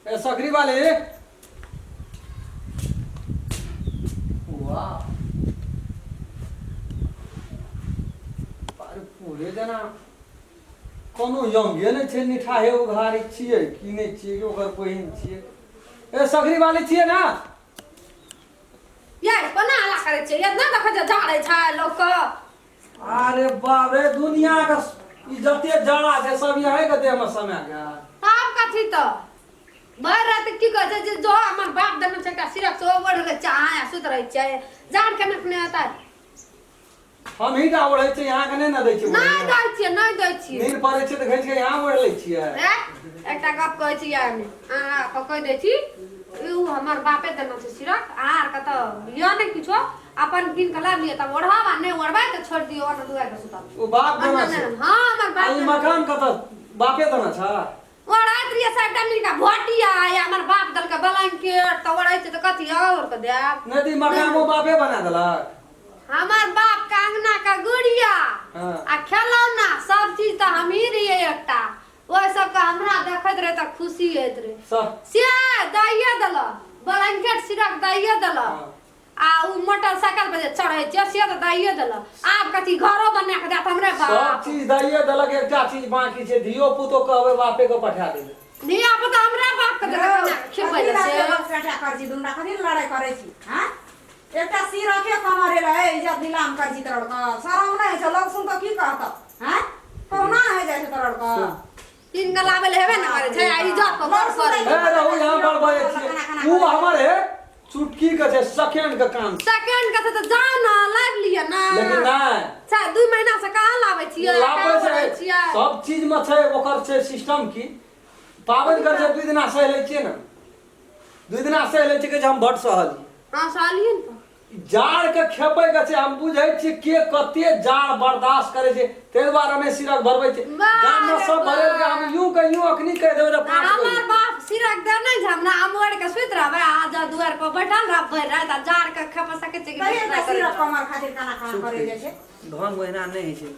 ए सकरी वाले वाह अरे पूरे जेना कोनो यंगे नहि छै निठाहे उघारी छियै की नहि छियै कि ओकर बहिन छियै ए सकरी वाली छियै ने ये कोना हल्ला करै छियै ये नहि देखै छै झाड़ै छै लोक के अरे बाप रे दुनिया के ई जते जड़ा छै सब यहीं के देह में समा गेल आब कथी तऽ भरि राति की कहै छै जे जो हमर बाप देने छै एकटा सिरक से ओ ओढ़ि लै छै अहाँ सुति रहै छियै जान के नखने हेतै हम ही टा ओढ़ै छियै अहाँके नहि ने दै छियै नहि दै छियै नहि दै छियै नींद पड़ै छै तऽ घीच के यहाँ ओढ़ि लै छियै ए, एकटा गप कहै छी यार अहाँ के कहि दै छी ई हमर बापे देने छै सिरक अहाँ आरके तऽ लिअ नहि किछो अपन कीन के लाबि लिअ तब ओढ़ब आ नहि ओढ़बै तऽ छोड़ि दियौ ओना दुआरि पर सुतब ओ बाप देना छै हँ हमर आ बाप ई देने मकान कतऽ बापे देना छै ओढ़ैत रहियै सबटा मिल कऽ भोटिया या हमर बाप देलकै ब्लैंकेट तऽ ओढ़ै छै तऽ कथी और के देब नहि तऽ ई मकानो बापे बना देलक हमर बाप के अंगना के गुड़िया हाँ। आ खेलौना सब चीज तऽ हमही रहियै एकटा ओहि सबके हमरा देखैत रहे तऽ खुशी होइत रहे सब से दैये देलक ब्लैंकेट सिरक दैये देलक हाँ। आ उ मोटरसाइकिल पर जे चढ़ै छै से तऽ दैये देलक आब कथी घरो बना कऽ देत हमरे सब बाप चीज दैये देलक एकटा चीज बाकी छै धियो पुतो कहबै बापे के पठा देबै धिया पुता हमरे बाप के देलक बना कऽ खिबै लए से कथी करै छी दुनू कथी लड़ाइ करै छी हाँ एकटा सिरके कमरे रहे इज्जत नीलाम कर छी तोहर के शरम नहि होइ छै लोग सुन तऽ की कहत हाँ कहुना होइ जाइ छै तोहर के तीन गो लाबै लए हेबे ने करै छै आ इज्जत पर गौर करै ए रहू यहाँ पर बजै छियै उ हमर हे चुटकी के छै सेकेंड के काम छै सेकेंड के छै तऽ जाउ ने लाबि लिअ ने लेकिन नहि अच्छा 2 महीना से कहाँ लाबै छियै लाबै कहाँ छै ओढ़ै छियै सब चीज में छै ओकर छै सिस्टम की पाबनि करै छै 2 दिना सहि लै छियै ने 2 दिना सहि लै छियै कहै छै हम बड सहल हँ सहलियै ने तऽ जाड़ के खेपै के छै हम बुझै छियै के कते जाड़ बर्दाश्त करै छै ताहि दुआरे हमे सिरक भरबै छै वाह गाम में रे सब वाह। भरेल के हम यूं के यूं अखनी कहि देबै रे 5 हमर गो बाप सिरक देने छै हमरा हम ओढ़ि के सुति रहबै आ जा दुआरि पर बैठल रहब भरि राति आ जाड़ के खेप सकै छै कि तैयो नहि एकटा करै सिरक छै। कमर खातिर कना कना करै जाइ छै धन महीना नहि होइ छै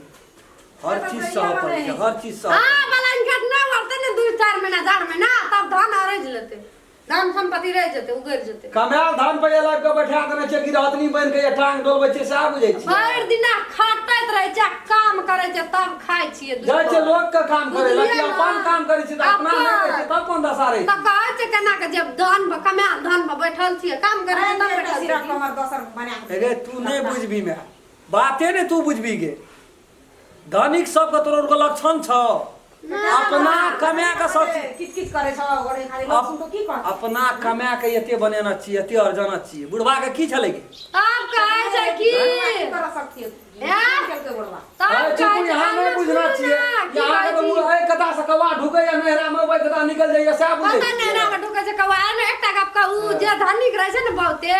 हर से तऽ चीज सहिए सहऽ मे पड़ै नहि छै होइ हर चीज सहऽ हँ ब्लैंकेट नहि ओढ़तै ने 2-4 महीना जाड़ महीना तब धान अरजि लेतै धन संपत्ति रहि जेतै उगरि जेतै कमायल धान पर लाबि कऽ बैठा देने छै गिरहतनी बनि कऽ टांग डोलबै छै सएह बुझै छियै भरि दिना खटैत रहै छै आ काम करै छै तब खाइ छियै दू जाइ छै पहर। लोक के काम करै लए कि बुझलियै ने? अपन काम करै छै तऽ अपना नहि रहै छै तब कोन दशा रहै तऽ छै कहै छै केना के जे धान पर कमायल धान पर बैठल छियै काम करै छै तब एकटा बैठल सिरक छियै कमर दोसर बना के रे तू नहि बुझबी मैं बाते नहि तू बुझबी गे धनिक सबके तोरो के लक्षण छौ अपना कमा के सब चीज किच किच करै छौ ओकरे खाली लोग सुन तो की कहत अपना कमा के एते बनेने छियै एते अर्जना छियै बुढ़बा के की छलै गे तब कहै छै की की कर सकती हैं? केलकै बुढ़वा तब अरे चुप कहै छै यहाँ नहि आना बुझना सुनू छियै ना, की यहाँ के कहै तऽ छी? मुँह एहि कता से कौआ ढुकैया नैहरा मे ओहि कता निकल जाइया सएह बुझै पता छियै। नहि मे ढुकै छै कौआ ने एकटा गप कहू जे धनिक रहै छै ने बहुते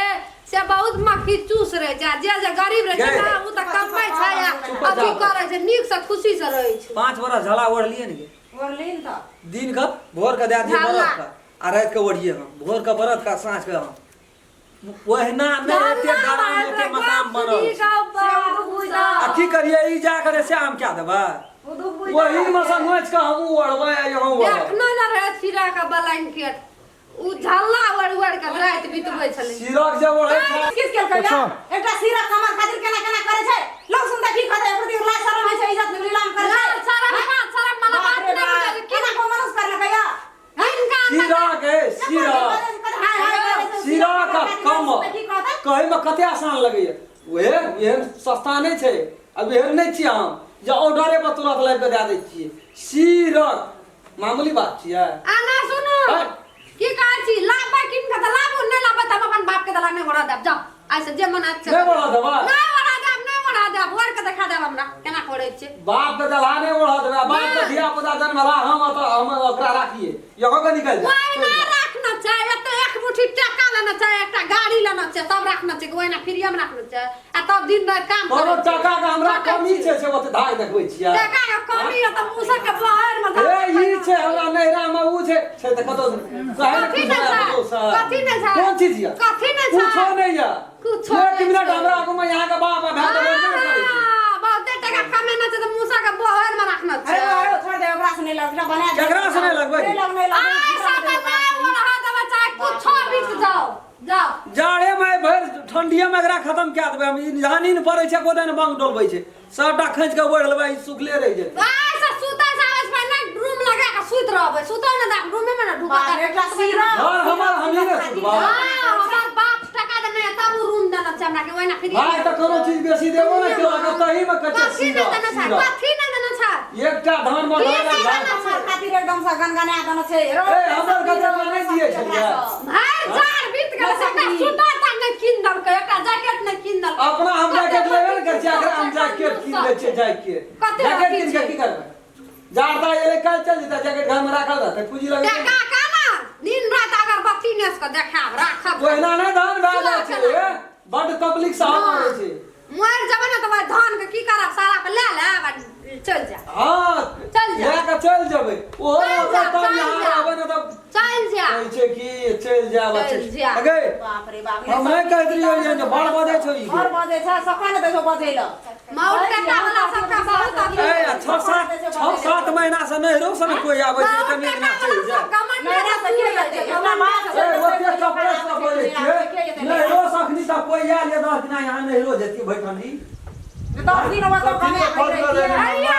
से बहुत मक्खी चूस रहै छै आ जे जे गरीब रहै छै गै। ने ओ तऽ कमबै छै आ चुप अथी जा। करै छै नीकसँ खुशीसँ रहै छै 5 बरस झला ओढ़लियै ने गे ओढ़लिन तऽ दिन के भोर के दए दियै झल्ला। बरद के आ राति के ओढ़ियै हम भोर के बरद के आ साँझ के हम ओहिना नहि एते झल्ला गरम बाजि एते रे, मकान गप बनल सुनी छै। गप आ की करियै ई जा करे से हम क्या देबै ओ दुख बुझ ओही मे से नोचि कऽ हमहूँ ओढ़बै आ इहो ओढ़बै देखनो ने रहै सिरा के ब्लैंकेट उ झल्ला ओढ़ि ओढ़ि के राति बितबै छलै सिरक जे ओढ़ै छै किच केलकै अच्छा। एकटा सिरक कमर खातिर केना केना करै छै लोग सुन तऽ की कहतै एकर दिन लाज शरम होइ छै इज्जत नीलाम करै छै लाज शरम लाज शरम वाला बाप बात रे नहि बाप, बुझै छै। केना को मनुष्य करलकै या हिनका अंदर सिरक ए सिरक सिरक आ कमर की कहतै कहैमे कते आसान लगैया उहे एहन सस्ता नहि छै अब एहन नहि छियै हम जे ऑर्डरे पर तुरंत लाबि कऽ दए दै छियै सिरक मामूली बात छियै आना सुनू हँ। की कहै छी लाबै कीन के तऽ लाबू नहि लाबै तऽ हम अपन बाप के दलान नहि ओढ़ा देब जाउ आइ से जे मन आयत से नहि ओढ़ऽ देबै? नहि ओढ़ा देब नहि ओढ़ा देब ओढ़ के देखा देब हमरा केना के ओढ़ै छियै बाप के दलहा नहि ओढ़ऽ देबै बाप के नहि। धिया पुता जन्मला हम ओतऽ हम ओकरा राखिए यहाँ के निकल जा ओहिना राखना छै एते एक मुट्ठी टका लेना छै एकटा गाड़ी लेना छै तब राखना छै ओहिना फ्रीए में राखना छै आ तब दिन राति काम कोनो करै छै। टका के हमरा खटै कमी छियै। छै से ओते धाग देखबै छियै टका के कमी है तऽ मुसर के बहर में हे ई छै हमरा नैहरा में ऊ छै छै तऽ कतौ कहै कथी नहि छै? कथी नहि छै? कोन चीज यऽ कथी नहि छै? कुछो नहि यऽ कुछो एक नहि मिनट छै। हमरा आगू में यहाँ के बाप आ भाय तऽ बोलबे नहि करै छै हाँ, बहुते टका कमेना छै तऽ मुसा के बहर में रखना छै अरे अरे छोड़ दे ओकरा से नहीं लगना बना दे केकरा से नहि लगबै? नहीं लग नहीं आइ सब लग तऽ नहि ओढ़ब ठंडिये में एकरा खत्म कए देबै हम। ई जहाँ नींद पड़ै छै गोदैन बांग डोलबै छै, सबटा खींच के ओढ़ि लेबै, ई सुखले रहि जेतै। आइ से सुतै से आबै से पहिने रूम लगा के सुति रहबै, सुतै ने देब, रूमे में ने ढुकत। बाप रे, एकटा सीरक। घर हमर, हमही ने सुतबै। हाँ, हमर बाप टका देने है, तब उ रूम देने छै हमरा के, ओहिना फ्री। भाय तऽ कोनो चीज बेसी देबो ने केलक, आ तही में कहै छै कथी नहि सीरक, देने छै? सीरक। कथी नहि देने छै? एकटा धान में की धरल नहि धान। देने छै? हमर खातिर एकदम से गनगना देने छै। ए, हमर गजब नहि दियै छलियै। भरि जाड़ बीत गेल, एकटा स्वेटर तक नहि कीन देलकै, एकटा जैकेट नहि कीन देलकै। अपना हम जैकेट लेबे ने करै छियै, एकरा हम जैकेट कीन दै छियै जैकेट। कते जैकेट अथी कीन के छै? की करबै? जाड़ ता एलै काल्हि चलि जेतै, जैकेट घरमे राखल रहतै, पूँजी लगेबै। टका काना दिन रात अगरबत्ती नेस के देखाब राखब। ओहिना नहि धान भए जाइ छै, ए, बड्ड तकलीफ सहऽ पड़ै छै। मरि जेबै ने तऽ ओहि धान के की करब? सारा के लए लेब आ चलि जायब। हँ, चलि जा। लए कऽ चलि जेबै। ओहो चलि रहतै जा, तब चलि यहाँ जा। रहबै ने तब चलि जा। कहै छै कि चलि जायब आ चलि जा। अगे बाप रे बाप। हम नहि कहैत रहियै जे बड़ बजै छौ ई। बड़ बजै छै, सकाल दै छौ बजै लए। मौर टका वाला सबके बहुत अथी। ए, आ 6-7 महीना से नहिरो से ने कोई आबै छै, मौर कनि टका एक ना वाला चलि जाय। सब घमंड नहिरा से के एतै? एकटा बात छै। ए, ओते कपड़े सब बजै छियै, नहिरो से अखनी तक कोई आयल ये 10 दिना यहाँ नहिरो जेतियै भरि ठंडी। 10 दिन ओतऽ कमे अइया, अइया,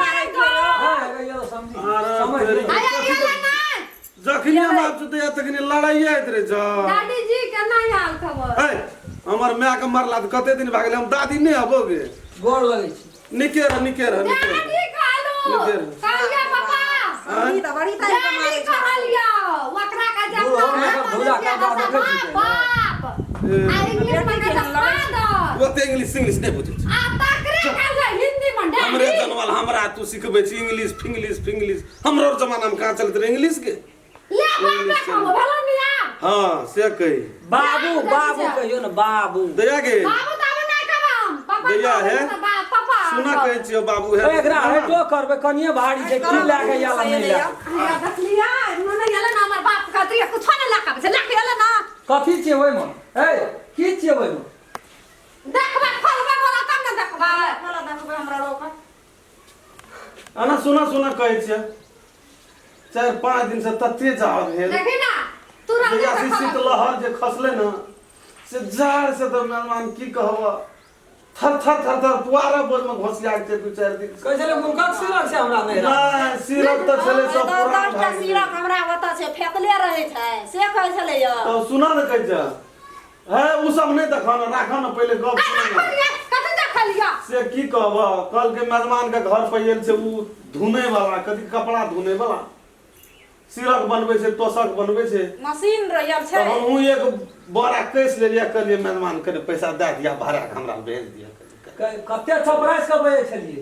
नहि गो। हँ, ये समझी अरे, समझ गेलियै। अइया, अइया, नहि। जखनी हम आब सुतैया तखनी लड़ाइए होइत रहै छौ। दादी जी केना हाल खबर? ए, हमर माय के मरला तऽ कते दिन भए गेलै, हम दादी नहि अबो गे। गोर लगै छी। निके रह, निके रह, निके रह। दादी कहलू। निके रह। कहलियै पापा। बड़ी तऽ बड़ी तारीफ दादी मारै छै। कहलियै ओकरा के जे बूढ़ अपना हो गेल, माँ धूरा बजै छियै, कपड़ा भाषा देखै छियै। माँ बाप। ए। आ इंग्लिश में कहै छै फादर। ओते इंग्लिश इंग्लिश नहि बुझै छी। आ तकरे कहलियै हिंदी में हमरे डैडी। जनमल हमरा तू सिखबै छी इंग्लिश फिंग्लिश फिंग्लिश। हमरो जमाना में कहाँ चलैत रहै इंग्लिश के। ले बाप रे, कहबो भेलो नि आब। हाँ, से कही। बाबू बाबू कहियो ने बाबू। दया गे। बाबू ताबू नहि कहब हम। पापा दैया कहब है। तऽ पापा सुना कहब। कहै छियौ बाबू है। एकरा हेटो करबै, कनिये भारी छै, की लए के आयल आ नहि लए के? हैया देखलियै, नहि एलै ने हमर बाप कहतियै, कुछो नहि लए के आबै छै, लए के एलै ने। कथी छियै ओहिमे? ए, की छियै ओहिमे? देखबै, खोलबै बोला तब ने देखबै। खोला देखबै हमरा रोक। आना सुना सुना कहै छियै, 4-5 दिन से तते जाड़ भेल। देखी ना तुरंत। जहिया से शीतलहर जे खसलै ने से जाड़ से तऽ मेहमान की कहब, थर थर थर थर पुआरा बोझ में घोसिया छै 2-4 दिन। कहै छलै मुलकक सिरक छै हमरा नहि। नहि, सिरक तऽ छलै सब पुरान 10टा भए गेलै। सीरक हमरा ओतऽ छै, फेकले रहै छै, से कहै छलै यौ। तऽ सुना ने कहै छै हे, उ सब नहि देखऽ ने, राखऽ ने पहिले गप सुन ने। कथी देखलियै? से की कहब, कल के मेजबान के घर पर आयल छै उ धुने वाला, कथी कपड़ा धुने वाला, सिरक बनबै छै, तोसक बनबै छै। मशीन रहल छै। तऽ हमहूँ एक बोरा कसि लेलियै, कहलियै मेजबान के पैसा दए दिया, भाड़ा के हमरा भेज दिया। कते चपरास के बजै छलियै,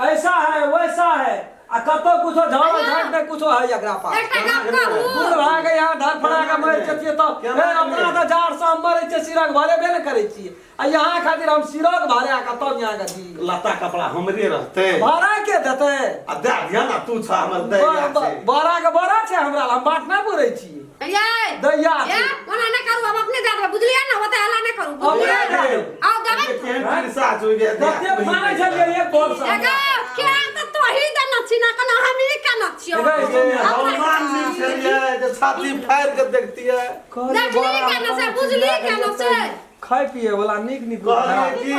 ऐसा है वैसा है, आ कतौ कुछो झगड़ा झाट नहि कुछो है एकरा पास। एकटा गप कहू? बुढ़ भए के यहाँ धड़फड़ा के मरि जतियै तऽ केना हे, अपना तऽ जाड़ से हम मरै छियै, सिरक भरेबे ने करै छियै, आ यहाँ खातिर हम सिरक भरा के तब यहाँ के दी। लत्ता कपड़ा हमरे रहतै। भरा के देतै? आ दए दिया ने, तू छ हमर दैया छै। बड़ा के बड़ा छै हमरा लग, हम बाट नहि बुरै छियै। ये दैया ये छै। ओना नहि करू, हम अपने दए देबै, बुझलियै ने? ओते हल्ला नहि करू, बुझलियै? अपने दए देबै। आउ देबै। केहन खिस्सा छौ गे? कते मानै छलियै एक बोल से। एगो के तऽ तोही देने छी ना, केना हम ई केना छियौ? एगो, हम मानसी छलियै जे छाती फाड़ि के देखतियै। देखली केना से, बुझली केना से? खाय पिए वाला नीक नीक। कहलियै की?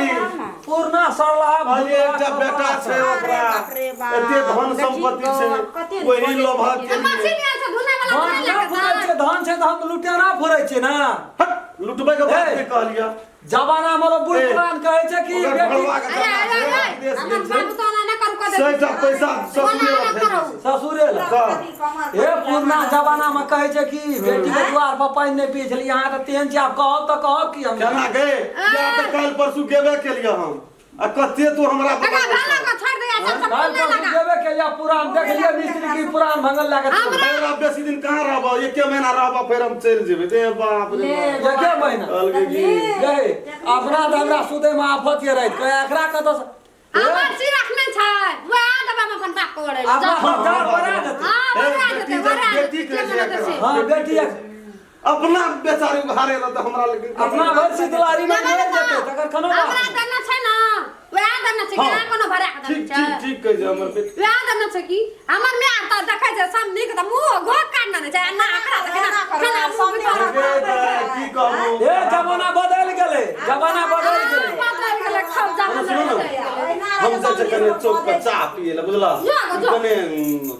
पुरना सरलाहा। कहलियै एकटा बेटा छै ओकरा, अरे बाप रे बाप। एते धन संपत्ति छै, कते ओही लोभक के लिए। मशीन आयल छै धुनै वाला, धान धुनै नहि लए फुरै के छै, धान छै तऽ हम लुटेना फुरै छियै ने। हट, लुटबै के बात ए। नहि कहलियै। जमाना मे लोग बूढ़ ए, पुरान कहै छै कि ओकर बेटी घरवा के अरे जमा अरे छै, अरे, विदेश हमर गेल छै। बाबू तऽ ओना नहि करू कऽ सैटा देतै। पैसा ससुरे ओना लग नहि भेज करू। दै छै। ससुरे लग। हे, पुरना जमाना मे कहै छै कि बेटी के द्वार पर पानि नहि पियै छलै, यहाँ तऽ तेहन छै, आब कहब तऽ कहब की हम? केना गे, या तऽ काल्हि परसू गेबे केलियै हम आ कते तू हमरा एकरा भेला के छोड़ि दे, सब सब काल्हि नहि परसू लगा। गेबे केलियै, पुरान देखलियै मिस्त्री की पुरान भंगल लए के फेर आब बेसी दिन कहाँ रहब, एके महीना रहब, फेर हम चलि जेबै। दे बाप रे बाप। एके महीना? कहलकै की गए अपना तऽ हमरा सुतै मे आफत ये राति के, एकरा कतऽ से हमर सिरक नहि छै, वएह देबै हम अपन बाप के ओढ़ै लए। अपना जाउ। हजार बढ़ा देतै। हाँ, ओकरा बेटी देतै, ओकरा बेटी देतै, कहै जे छै मन एकरा। देतै। हाँ, बेटी अपना बेचारी उघारे रहतै हमरा, लेकिन अपना भरि शीतलहरी मे देबै मरि ने जेतै तऽ। तकर कोनो बात हमरा नहि। देने छै ने, वएह देने छै कि हाँ। अहाँ कोनो भरा के देने ठीक छै? ठीक ठीक कहै छै हमर बेटी। वएह देने छै कि हमर माय तऽ देखै छै समधि के तऽ मुँह घोक काटने छै, आ ना एकरा तऽ केना केना मुँह गे दाइ, की कहबो। ए, जमाना बदलि गेलै। जमाना बदलि गेलै। बदलि गेलै, खूब जमाना सुनू ने। बदलि गेलै। हम जाइ छियै कने चौक पर चाह पियै लए, बुझलह? जो गो, जो। कने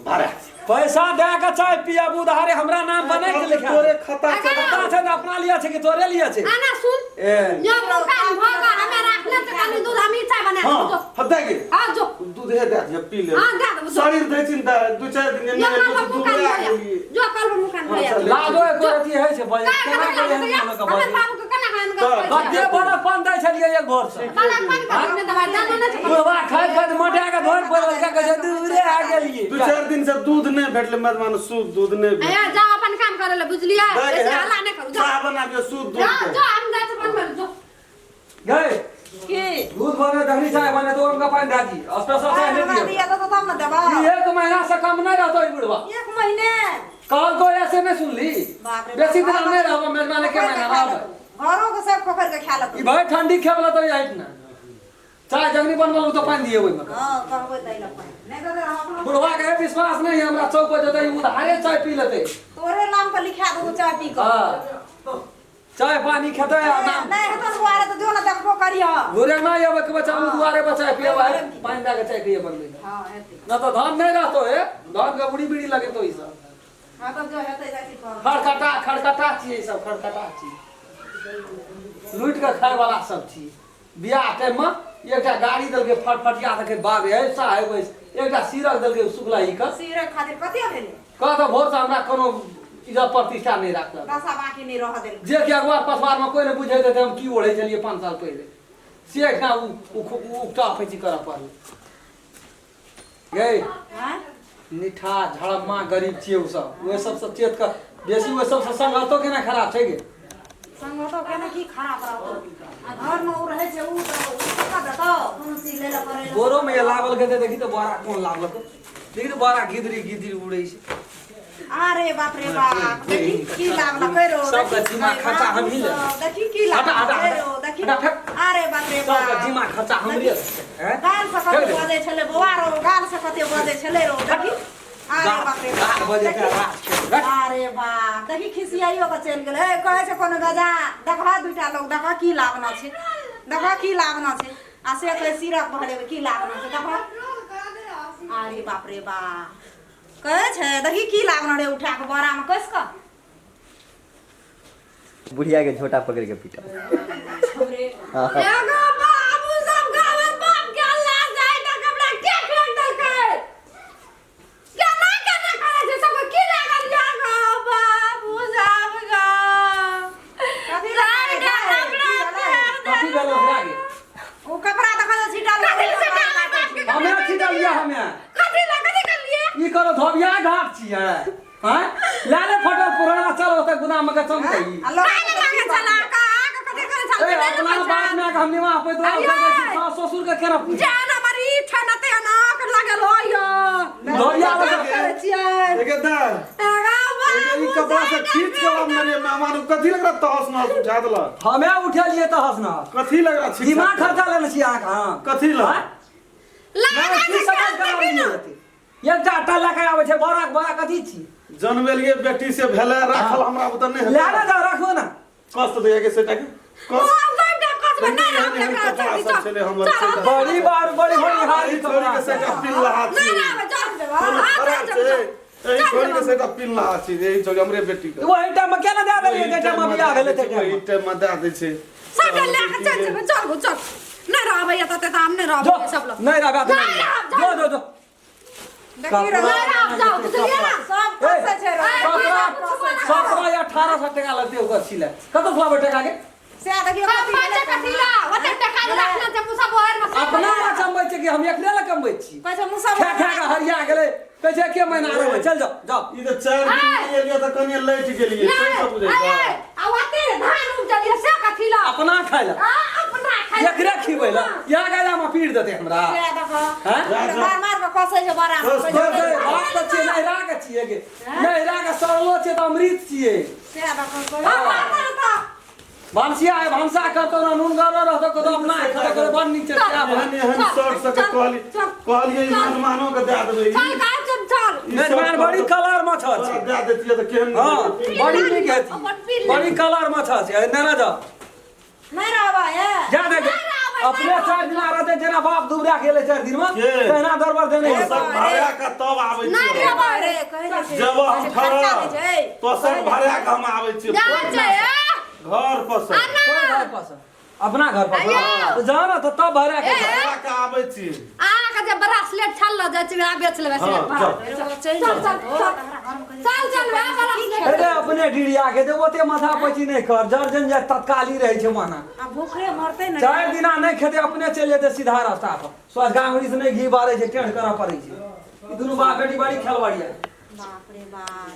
भाड़ा। पैसा दए के चाय पियब उधारे हमरा नाम बनै के लिखा तोरे खता छै। खता छै ने अपना लिए छै कि तोरे लिए छै? आना सुन। ए यो मुकान भऽ गेल, हमे राखले छै कनी दूध, हम ई चाय बना हाँ देब, जो। हाँ दे गे। हाँ जो। दूधे दे दिअ, पी ले। हाँ, दए देबो, जो। शरीर दै छी ने दू चारि दिन यो नहि कल कुछ मुकान दुबरा भऽ गेलियै। जो कल मुकान हाँ, भऽ चल। लाजो एको रति होइ छै बजै काय केना केना के एहन लागतै? लोकके हमर बजै? बाबू के केना एहन तऽ गप कहै कते छै? बड़कपन दै छलियै एक भोर से। बड़कपन के ने दबाई जानो नहि छै। बुढ़वा खाइत खाइत मोटा के धोर पड़ल के कहै छै दूरे आ गेलियै। दू चारि दिन से दूध नहि भेटलै मेजबान, शुद्ध दूध नहि भेटलै। ए जाओ अपन काम करे ले, बुझलियै? दे गे, बेसी हल्ला नहि करू, जाओ। चाह बना दिअ शुद्ध दूध जाओ के। जाओ, हम जाइ छी बनबै लए, जाओ। गए की? दूध बने दही चाय बने तो उनका पानी दे दी स्पेशल चाय हमरा नहीं दियो। दिया तो तब न देबा। ई एक महीना से कम नहीं रहतो ई बुढ़वा। एक महीने? कल को ऐसे नहीं सुनली। बाप रे बेसी बाप। दिन नहीं रहबो मेजबान के महीना रहबो। घरों के सब खोखर के खा लेतो। ई भाई ठंडी खेवला तो आई ना चाय जगनी बनवल तो पानी दिए ओइमे। हां कहबै दै ला पानि नहीं तो हम अपनो। बुढ़वा के विश्वास नहीं है हमरा चौक पर जतै उधारे चाय पी लेते। तोरे नाम पर लिखा दो चाय पी के। हां चाय पानी खेतै आ नाम नहीं हेतो दुआरे तो जो ना देखबो करियो। घुरे ना आबै के बच्चा दुआरे बच्चा पियब है पानी दए के चाय पिए बनबै। हां हेतै ना तो धान नहीं रहतो है धान के उड़ी बीड़ी लगे तो ई सब। हां तब जो हेतै जाइ छी कर। खड़खटा खड़खटा छियै ई सब खड़खटा छियै लूटि के खाय वाला सब छियै। बियाह टाइम में एकटा गाड़ी देलकै फटफटिया देलकै बाप रे ऐसा है वैसे एकटा सीरक देलकै शुक्ला ई के। सीरक खातिर कथी भेलै? कह तऽ भोर से हमरा कोनो इज्जत प्रतिष्ठा नहीं राखलक। दशा बाकी नहीं रह देलकै। जे कि अगुआ पछवार में कोई नहीं बुझैत हेतै हम की ओढ़ै छलियै 5 साल पहिले से एखना उकटा फैची करऽ पड़लै। गै निठा झड़म्मा गरीब छियै ओ सब ओहि सबसँ चेत कऽ बेसी ओहि सबसँ संगतो केना खराब छै गे? संगतो केना की खराब रहतौ? आ घर में उ रहै छै उ तऽ उ कतऽ देतौ कोनो चीज लै लए पड़ै लए। बोरो में लावल के देखी तऽ बोरा कोन लावलक देखी तऽ बोरा गिदरी गिदरी उड़ै छै। अरे बाप रे बाप देखी की लागल रो सबके जिम्मा खर्चा हमही ले। देखी की लागल रो देखी। अरे बाप रे बाप सबके जिम्मा खर्चा हमरे। गाल से कते बजै छलै बौआ रो गाल से कते बजै छलै रो देखी। अरे बाप रे बाप अरे बाप देखी खिसियाइयो के चलि गेलै। कहै छै कोनो गजा देखह दुइटा लोग देखह की लागना छै देखह की लागना छै आ से कहै सिरक भरेबै की लागना छै देखह। अरे बाप रे बाप कहै छै देखी की लागना रे उठा के बोरा में कस के। बुढ़िया के झोटा पकड़ के पीटा। एगो बाबू सब गावे बाप के अल्लाह जाय त कपड़ा के फेंक देलकै केना केना करै छै सब की लागल जा गो बाबू सब गो कथी लागल कथी भेल ओकरा गे? ओ कपड़ा देखल छिटल हमे छिटलियै हमे कथी ला कथी करलियै? ई करो धोबिया घाट छियै हैं ले ले फटल पुराना चल ओते गुदाम में के चमकै ई। काहे चला का कथी करै छल? ए अपना बाप में के हम निमा पैदो सास ससुर के केना पूछ जान हमर ई छै न ते ना के लागल होय धोबिया करै छियै। एगे दा ई कपड़ा से खींच के लाम रे मेहमान कथी लग रहा तहस नहस उठा देलक? हमे उठेलियै तहस नहस। कथी लग रहा दिमाग खर्चा लेने छियै अहाँके? हां कथी लग एकटा आटा लए के आबै छै बोरा बोरा कथी छी? जनमेलिए बेटी से भेलै राखल हमरा बुते नहि ले ले जा राखो ना कष्ट दैया के सेटा के कष्ट बड़ी बार बड़ी बड़ी हारी छोरी के सेटा पिल्ला छी एही छोरी के सेटा पिल्ला छी एही छोरी हमरे बेटी के ओहि टाइम में केना दए देलियै जे टाइम में बियाह भेलै ते टाइम ओहि टाइम में दए दै छै सब ले के चल जेबै चल गो चल नहीं रहबै एतऽ तऽ हम नहीं रहबै सब लोग नहीं रहबै जो जो जो देखी रो जाओ बुझलियै ना सब फसै छै रो 17 या 1800 टका लगतै ओकर सिलाइ। कतऽ से लाबै टका के? से देखियो कथी कथी ला ओते टका राखना छै मुसा बोहर में अपना ला कमबै छै कि हम एकरे ला कमबै छी? कहै छै मुसा खा खा के हरिया गेलै कहै छै के महीना रहबै चल जाओ जाओ। ई तऽ 4 दिन एलियै तऽ कनिये लैट गेलियै से सब बुझै छै। आ ओते धान उपजलियै से कथी ला? अपना खाय ला अपना खाय ला एकरे खिबै ला या गाजा में पीट देतै हमरा। से देखो हैं मार मार के कसै छै बड़ा बात तऽ छियै नहिरा के छियै गे नहिरा के सड़लो छै तऽ अमृत छियै। से देखो भनसिया है भनसा करतो ना नून गरो रहतो कतो अपना खड़ा करे बड़ नीक छै। एहन एहन शर्ट से कहली कहलियै मेहमानो के दए देबै। चल का चल चल मेहमान बड़ी कलर माछ छै दए देतियै तऽ केहन। हां बड़ी नीक हेती बड़ी कलर माछ छै। नाना जा नहि रहबै हे जा दे अपने 4 दिना रहते, जेना बाप दुबरा गेलै 4 दिन में, के? तहिना दरबर देने छै। तोसक भरा के तब आबै नहि छियै। रहबै। अरे कहै जे छै जब हम खर्चा ठहर दै छै। तोसक भरा के हम आबै छियै। जाइ छै ए? घर पर से। आना। कोन घर पर से? अपना घर पर आइयो। तो जाओ ना, तो तब भरा के ए। भरा के आबै छी। अहाँके जे ब्रासलेट छल लऽ जाइ छी, वएह बेच लेबै। हाँ, सिलेट चल। चलि चल, चल, जेतौ। चल। चल चल, वएह ब्रासलेट। अरे अपने डिरिया के दे, ओते माथा पची नहि कर, जर जन जाय तत्काली रहै छै माना। आ भूखले मरतै ने। 4 दिना नहि खेतै, अपने चलि जेतै सीधा रास्ता पर। स्वास्थ्य से नहि घी बारै छै, टेढ़ करऽ पड़ै छै। ई दुनू बाप बेटी बड़ी खेलबड़िया। बाप रे बाप।